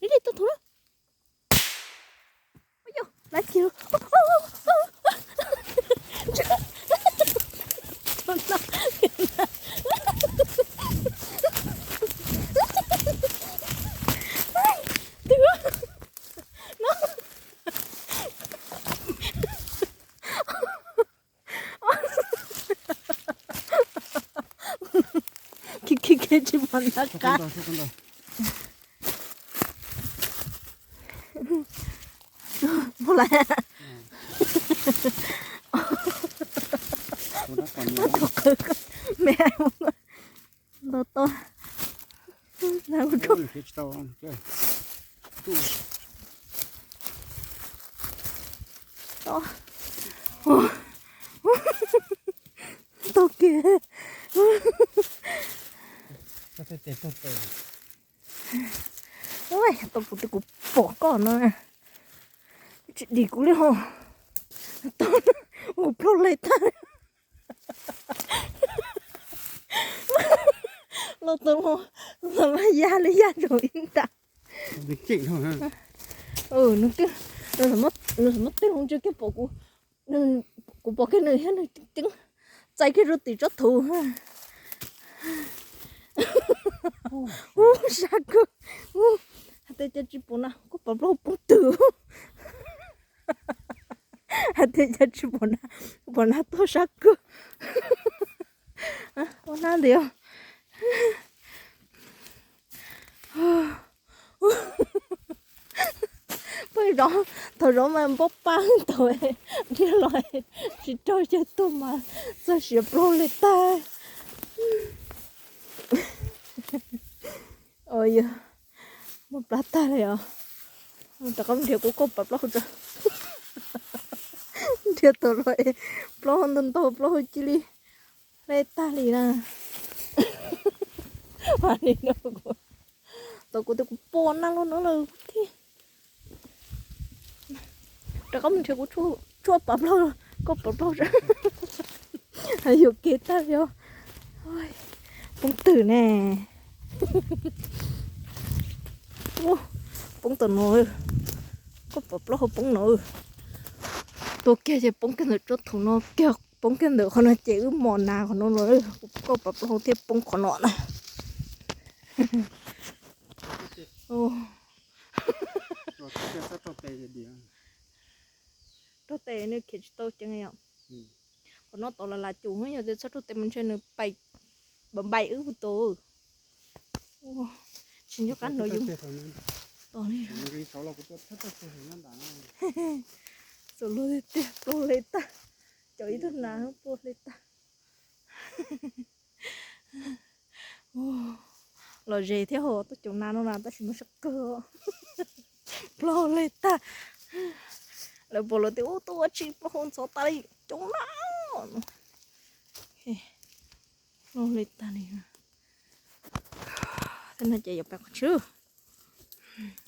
Li li tau thaum na. Ua yog lawv kiag. Khi khi khi tsis pom nab qab. Mus lawm. Me ntau tau. Tau kiag. Ua, tau kuv twb kuv pom koj no, tsis dim kuv li ho. Tau, ua plaub le tag. Los tau los, los mas ya li ya rau ib nta. Nws twb, nws muab tej hauv ntsia kiag pom kuv, kuv pom kiag nws thiab nws ceeb ceeb txais kiag rau tim tsob thuv. Ub, sab kawg. Hais tias cas tsis pom na, koj pom plaub poob twm. Hais tias cas tsis pom na, pom na tuag sab kawg. Ua na ntiav. Pheej zov, thaum zov mas npab pab thaum dhia los tsis raug cawv tuag mas txog siav plaub le tag. Ua yog muaj plab tag li os. Rov qab nrhiav kuv kauj pam plaub hau tso. Nrhiav tau los es plaub hau ntau ntau, plaub hau cia li hle tag li na. Tau kuv twb kuv pom na los no lawm thiab. Rov qab mus nrhiav kuv tshuaj pam plaub, kauj pam plaub tso. Yuam kev tag li os. Poob twm ne. Poob tau no, kauj pam plaub hau poob no. Tua kiag ces poob kiag ntawm tsob thuv no kiag, poob kiag ntawm qhov no ces wb mos nas qhov no los, kauj pam plaub hau thiaj poob qhov no na. Raug tes nws khiav tsis tau ceev yom. Qhov no tod las las cus, yog tias txhob raug tes mas ntshe nws pais npaim wb puag tod. Tsis nco qab nrov yus tos li. Txaus luag tiag tiag, plaub hle tag. Cov ib tug nas plaub hle tag. Los ze thiab ho, tuaj caum nas no na tab sis mas sab kawg. Plaub hle tag. Lawv pom lawv tias ub, tuaj ua tsi plaub hau ntxhov tas li, coob na. Luaj li tag li. Thiab no ces yuav pais qhov tswb.